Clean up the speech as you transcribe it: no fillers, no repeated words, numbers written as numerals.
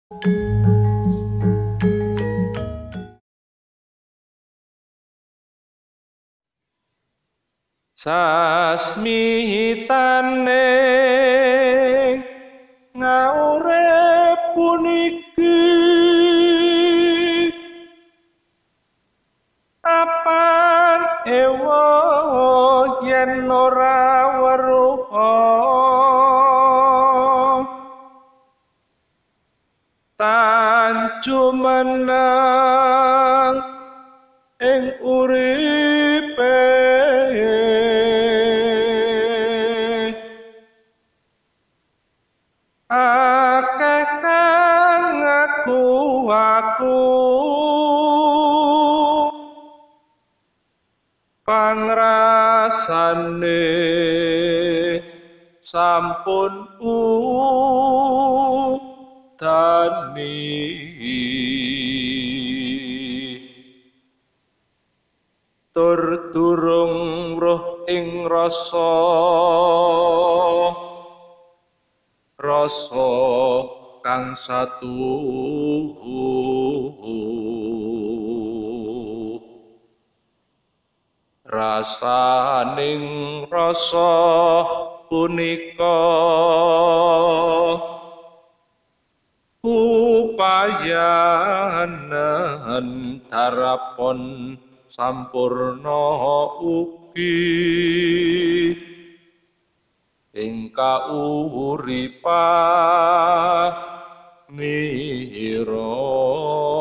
Sasmitane ngaurip puniki apan ewa yen ora weruh tan jumeneng ing uripe akeh kang ngaku aku pangrasane sampun udani tur durung roh ing rasa rasa kang satu rasaning rasa punika upayanen darapon sampurna ugi ing kauripanira.